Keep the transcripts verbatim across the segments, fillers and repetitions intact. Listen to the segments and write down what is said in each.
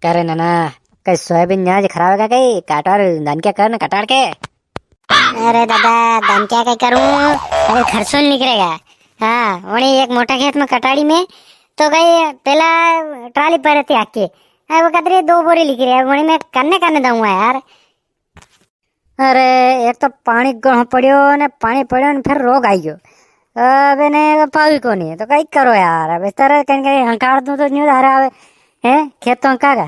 अरे नाना, कई सोयाबीन न्याज खराब है कई? काटाड़ दानक्या कर ने कटाड़ के। अरे दादा, दानक्या कई करूं? अरे खर्चो नी निकलेगा। हाँ, वणी एक मोटा खेत में कटाड़ी में तो कई पेला ट्राली भरे थी आके। अब वो कतरी दो बोरी निकली है, वणी में कन्ने कन्ने दूंगा यार। अरे, एक तो पाणी घणो पड़्यो ने, पाणी पड़्यो ने फेर रोग आई गयो। अब इने तो पावी कोनी, तो कई करो यार, अब इस तरह कई कई हंकार दूं तो न्यू धारा आवे, हैं? खेत तो हंका का।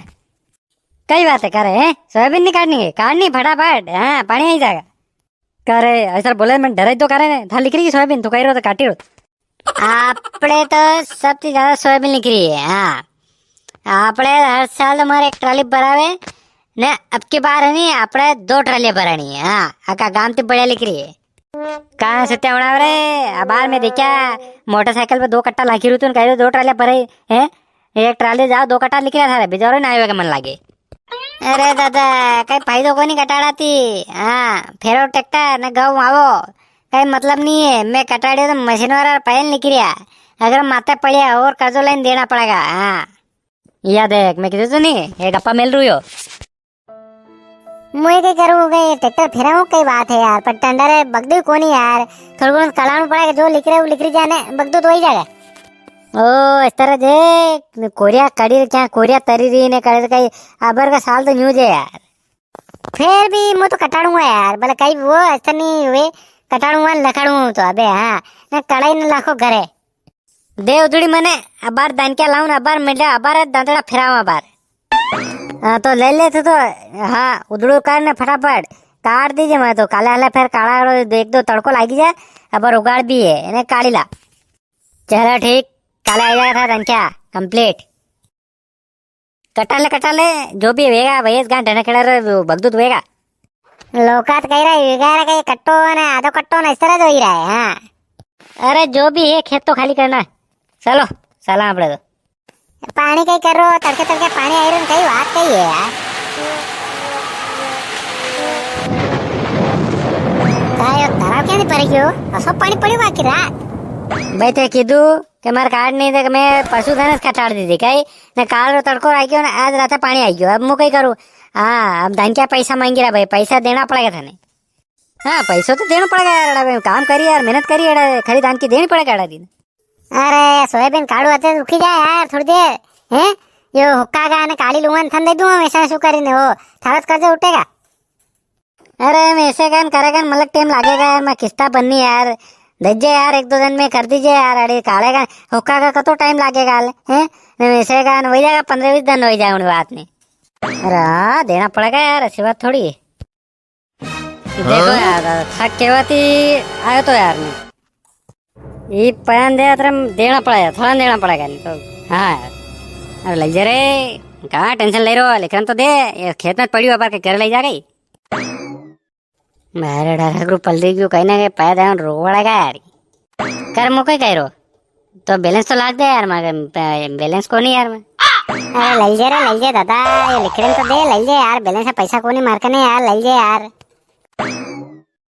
कई बात है करे, हैं? सोयाबीन नी काटनी है, काटनी फटाफट, हाँ, पाणी आई जाएगा। करे, ऐसा बोले मैं डराई दो करे ने, था निकली सोयाबीन, तू कई रो तो काटी रो। आपणे तो सबसे ज्यादा सोयाबीन निकली है, हाँ। आपणे हर साल तो मारे एक ट्राली भरावे, ने अब की बार है नी, आपणे दो ट्राली भरानी है, हाँ। आका गाम ती बढ़िया निकली है। कहाँ सत्या उड़ाव रे, अबार में देखा, मोटरसाइकिल पे दो कट्टा लाखी रू तू, कई रो दो ट्राली भराई, हैं? एक ट्राली जाओ, दो कट्टा निकला थारे, बिजारो ना आवे के मन लागे। अरे दादा, कई फायदो कोनी कटाड़ा ती। हाँ, फेरो ट्रैक्टर ने गऊ आवो, कई मतलब नी है। मैं कटाड़ियो तो मशीन वाला पायल निकरिया, अगर माथे पड़िया और कर्जो लेन देना पड़ेगा। हाँ, या देख, मैं किसे तो नी, एक गप्पा मेल रुयो। मुझे कई करूँ, कई ट्रैक्टर फेराऊँ, कई बात है यार, पर टंडा रे बगदू कोनी यार, थोड़ा बहुत कलाणू पड़ेगा, जो निकरे वो निकरी जाने, बगदू तो वही जाएगा। ओ, इस तरह जे कोरिया कड़ी रे, क्या कोरिया तरी री ने करे तो कई अबर का साल तो न्यू जे यार। फिर भी मैं तो कटाड़ूंगा यार, भले कई वो ऐसा नी हुए, कटाड़ूंगा, लखाड़ूंगा तो अबे, हाँ, ना कड़ाई ना लाखो घरे। दे उधड़ी मने, अबार दानक्या लाऊं ना, अबार मिले, अबार दांतड़ा फिराऊं अबार। हाँ, तो ले ले तू तो, हाँ, उधड़ू कर ने फटाफट, काट दीजे मैं तो, काले हाले फिर काला एक दो तड़को लागी जाए, अबार उगाड़ भी है, इन्हें काली ला। चलो ठीक, काले आ जाएगा था दानक्या, complete। कटा ले, कटा ले, जो भी वेगा, भैया, इस गांठ ढनकड़ा रे, वो बगदूत वेगा। लोकात कह रहा है, वेगा रे, कहीं कट्टो ने, आधो कट्टो ने, इस तरह जो ही रहा है, हाँ। अरे, जो भी है, खेत तो खाली करना है। चलो, सलाम आपड़े तो। पाणी कई कर रो, तड़के तड़के पाणी आई रो, कई बात कई है यार। का यो तारा क्या नहीं पड़ गयो? असो पाणी पड़्यो बाकी रात। भाई, ते कीधु के मारे काट नहीं दे, के मैं परसों दन ज कटाड़ दी थी, कई? ने काल रो तड़को राख्यो ने आज राते पाणी आई गयो। अब मु कई करूँ? हाँ, अब धान क्या पैसा मांगी रहा भाई, पैसा देना पड़ेगा थाने। हाँ, पैसो तो देना पड़ेगा यार, अड़ा भाई, काम करी यार, मेहनत करी, अड़ा खरी धान की देनी पड़ेगा अड़ा दिन। अरे, सोयाबीन काढ़ू आते रुकी जा यार, थोड़ी देर, हैं? यो हुक्का का ने काली लुआन थन दे दूँ, हमेशा शू करी ने हो, थारा तो कर्जा उठेगा। अरे, मैं ऐसे कान करेगा, मतलब टाइम लागेगा यार, मैं किस्ता बननी यार। दीजिए यार, एक दो दिन में कर दीजिए यार। अरे, काले का हुक्का का कतो टाइम लागेगा हाल, हैं? मैं ऐसे कान वही जाएगा, पन्द्रह बीस दिन वही जाएगा उन बात में। अरे हाँ, देना पड़ेगा यार, ऐसी बात थोड़ी है। देखो हाँ? यार, थक के बात ही आयो तो यार मैं। ये पयान दे, अतरम देना पड़ेगा, थोड़ा देना पड़ेगा, नहीं तो। हाँ यार। अरे, ले जा रे, कहाँ टेंशन ले रहे हो? लेकिन तो दे, ये खेत में पड़ी हो, पर के घर ले जा गई। मारे डर गुरु पल रही क्यों, कहीं ना कहीं पैदा है, रोग वाला का यार। कर मुके कह रो, तो बैलेंस तो लाग दे यार, मारे बै-, बैलेंस को नहीं यार मैं। अरे, ले जा रे, ले जा दादा, ये लिख रहे तो दे, ले जा यार, बैलेंस है, पैसा को नहीं मार के नहीं यार, ले जा यार।